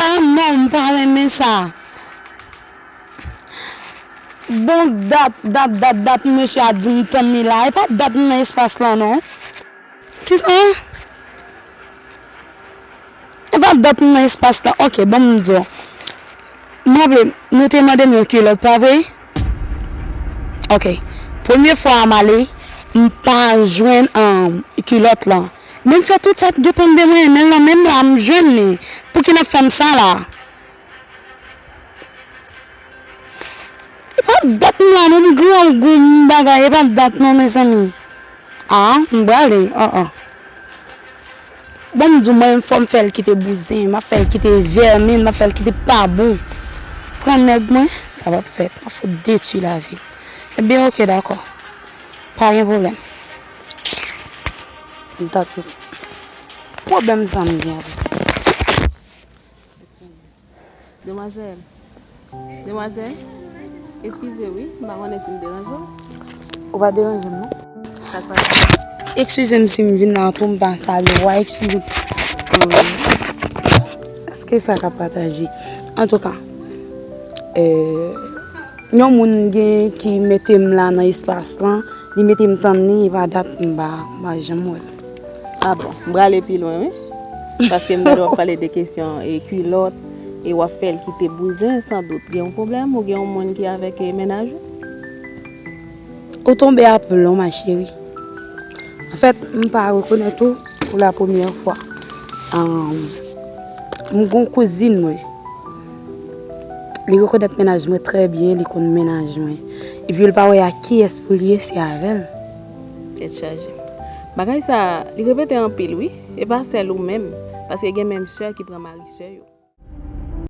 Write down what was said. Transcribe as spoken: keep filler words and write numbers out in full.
Ah non, m pa renmen sa. Bon, dat, dat, dat, dat, mesye a di m tann li la. E pa dat m nan espas lan, non. Kisa? E pa dat m nan espas lan. Ok, bon, m di w. M raple, nou te mande m yon kilòt, pa vre? Ok. Premye fwa a m ale, m pa jwenn, um, kilòt lan. Men m fè tout sa k depann de mwen, men l nan men m la, m jwenn li. Pouki n ap fè m sa la? E pa dat m la non, m grangou, m bagay, e pa dat non, mezanmi. Ah, m prale, an, an. Bon, m di w, mwen, fò m fè l kite bouzen, m ap fè l kite vèmin, m ap fè l kite pa bon. Pran nèg mwen, sa p ap fèt, m ap fout detwi lavi l. Ebyen, ok, dakò. Pa gen pwoblèm. M tankou. Pwoblèm sa m gen avè l. Demwazèl. Demwazèl. Eskize wi, m pa konnen si m deranje w. Ou pa deranje m, non. Sa k pase? Eskize m si m vin nan twò, m pa salye w a, eskize m. Èske sa ka pataje? Antouka, eh, yon moun gen ki mete m la nan espas lan, li mete m tann li, e pa dat m pa, m pa janm wè l. Ah bon, m prale pi lwen, wi. Paske m tande w ap pale de kesyon e kilòt, e w ap fè l kite bouzen, san dout gen yon pwoblèm, ou gen yon moun ki avèk, e, mennaj ou? Ou tonbe a plon, ma chérie. Anfèt, m pa rekonèt ou pou la premyè fwa. Ahn, m gon kouzin mwen. Li rekonèt mennaj mwen trè byen, li konn mennaj mwen. Epi l pa wè ak kiyès pou l ye, se avè l. Tèt chaje. Bagay sa, li repete anpil, wi. E pa sèl ou menm, paske gen menm sè ki pran mari sè yo.